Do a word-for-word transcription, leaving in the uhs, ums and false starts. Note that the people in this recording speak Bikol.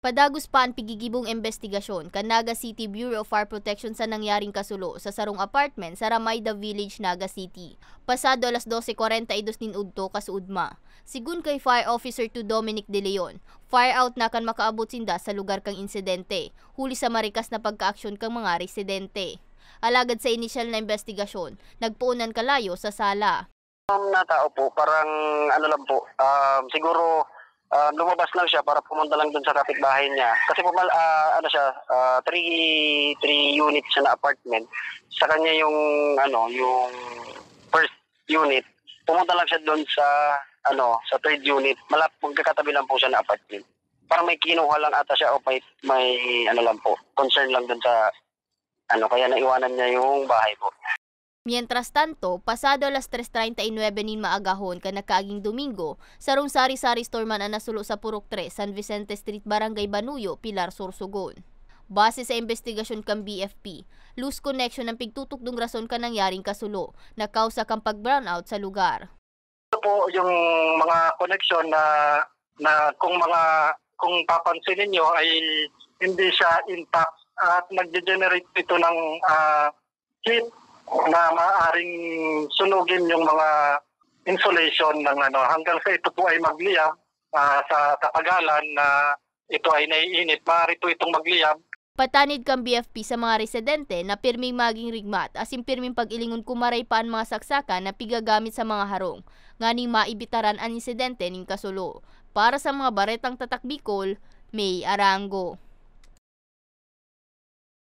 Padagos pa an pigigibong imbestigasyon kan Naga City Bureau of Fire Protection sa nangyaring kasulo sa sarong apartment sa Ramayda Village, Naga City, pasado alas dose kwarenta y dos nin udto kasuodma. Sigun kay Fire Officer two Dominic De Leon, fire out na kan makaabot sinda sa lugar kan insidente, huli sa marikas na pagkaaksyon kan mga residente. Alagad sa inisyal na imbestigasyon, nagpoon an kalayo sa sala. Ang natao po, parang ano lang po, um, siguro um, lumabas lang siya para pumunta lang dun sa kapitbahay niya. Kasi po, mal, ah, ano siya, ah, three, three units siya na apartment. Sa kanya yung, ano, yung first unit, pumunta lang siya dun sa, ano, sa third unit. Malap, magkakatabi lang po siya na apartment. Parang may kinuha lang ata siya o may, may ano lang po, concern lang dun sa, ano, kaya naiwanan niya yung bahay po. Mientras tanto, pasado alas tres treinta y nueve nin maagahon kan nakaaging Domingo, sarong sari-sari store man an nasulo sa Purok tres, San Vicente Street, Barangay Banuyo, Pilar, Sorsogon. Base sa imbestigasyon kan B F P, loose connection an pigtutukdong rason kan nangyaring kasulo na kausa kan pag-brownout sa lugar. Ito po yung mga koneksyon na, na kung mga, kung papansin ninyo ay hindi siya intact at nagge-generate ito ng ah, heat na maaaring sunugin yung mga insulation ng ano, hanggang sa ito po ay magliyab ah, sa katagalan na ito ay naiinit, maaari po itong magliyab. Patanid kan B F P sa mga residente na pirming maging rigmat asin pirming pag-ilingon kung maray pa an mga saksakan na pigagamit sa mga harong nganing maibitaran an insidente nin kasulo. Para sa mga Baretang Tatak Bicol, May Arango.